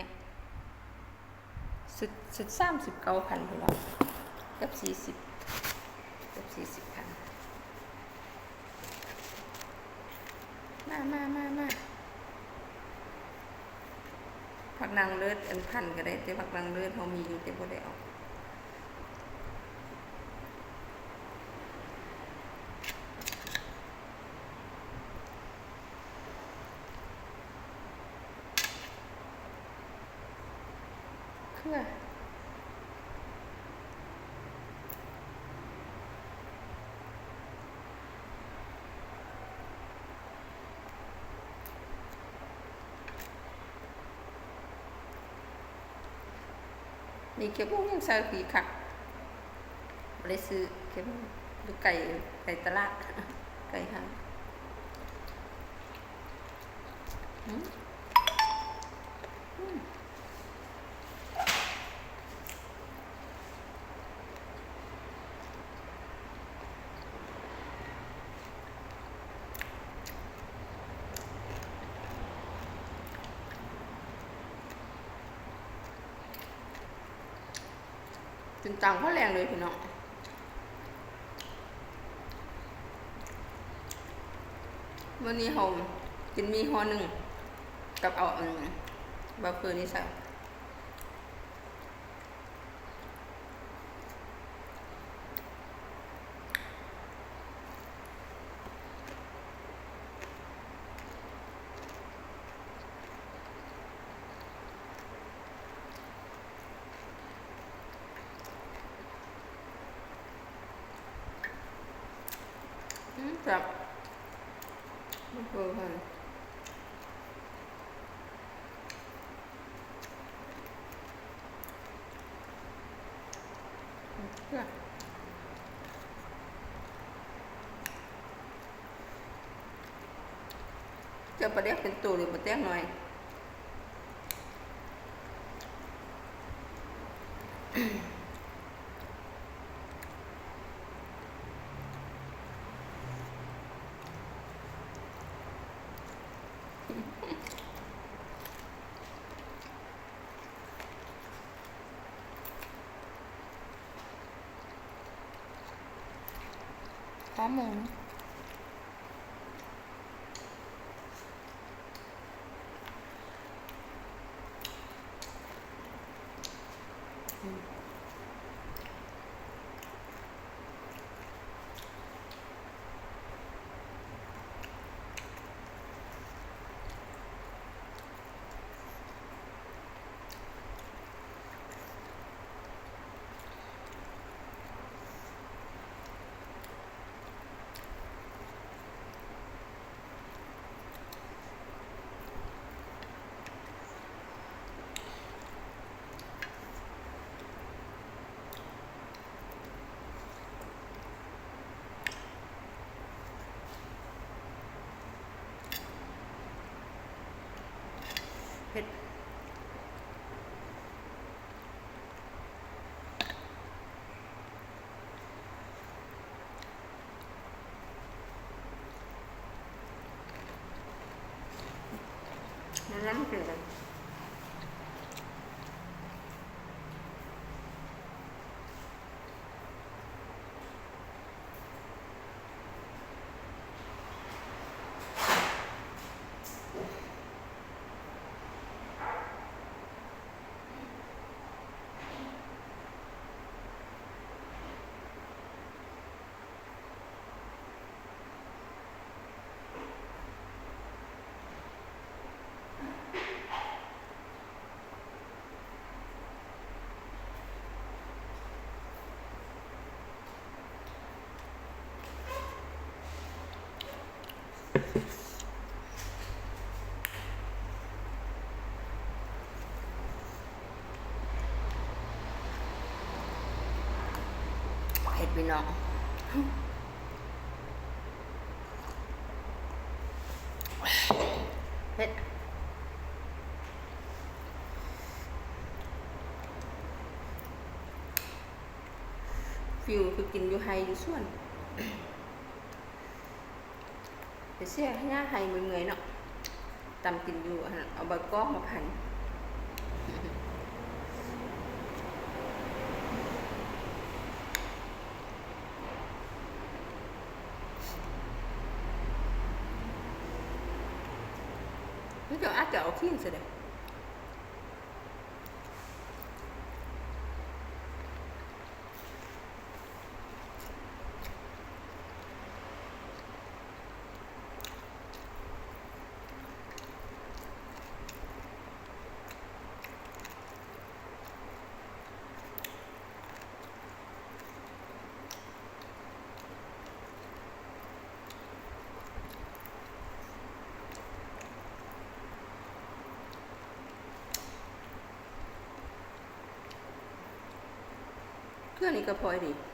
ຍ ຊຸດ ຊຸດສາມສິບເກົ້າພັນພຸ້ນລະ ເກືອບສີ່ສິບ ເກືອບສີ່ສິບພັນ. ມາ ມາ ມາ ມາ ຜັກນາງເລີດ ອັນພັນກໍໄດ້ ແຕ່ຜັກນາງເລີດເຮົາມີຢູ່ ແຕ່ບໍ່ໄດ້ເອົາ. ເຄືອ ນີ້ເຂົ້ມໝູຍັງໃສ່ດີຄັກ ບໍ່ໄດ້ຊື້ເຂົ້ມໝູ ຢູ່ໄກ ໄກຕະຫຼາດ ໄກຫ້າງ. ອືມ ອືມ. ກິນຕາມເຂົ້າແລງເລີຍພີ່ນ້ອງ. ມື້ນີ້ເຮົາກິນໝີ່ຫໍ່ໜຶ່ງ ກັບເອົາອັນບາເຟີນີ້ໃສ່. ອືມ ແຊບ ມັນເປີເພິ່ນ ອືມ ແຊບ. ເຈົ້າປາແດກເປັນໂຕ ຫຼືປາແດກນ້ອຍ? ຫອມໝູ. ເຜັດ. ມັນນ້ຳເຜັດ. ເຜັດ ພີ່ນ້ອງ ເຜັດ. ຟີວຄືກິນຢູ່ໄຮ່ຢູ່ສວນ ໄປເສຍຫຍ້າໄຮ່ເມື່ອຍໆເນາະ ຕຳກິນຢູ່ຫັ້ນ ເອົາໃບກອກມາພັນ. ມັນກໍອາດຈະເອົາຖິ້ມຊະເດ. ເກືອນີ້ກໍພໍດີ.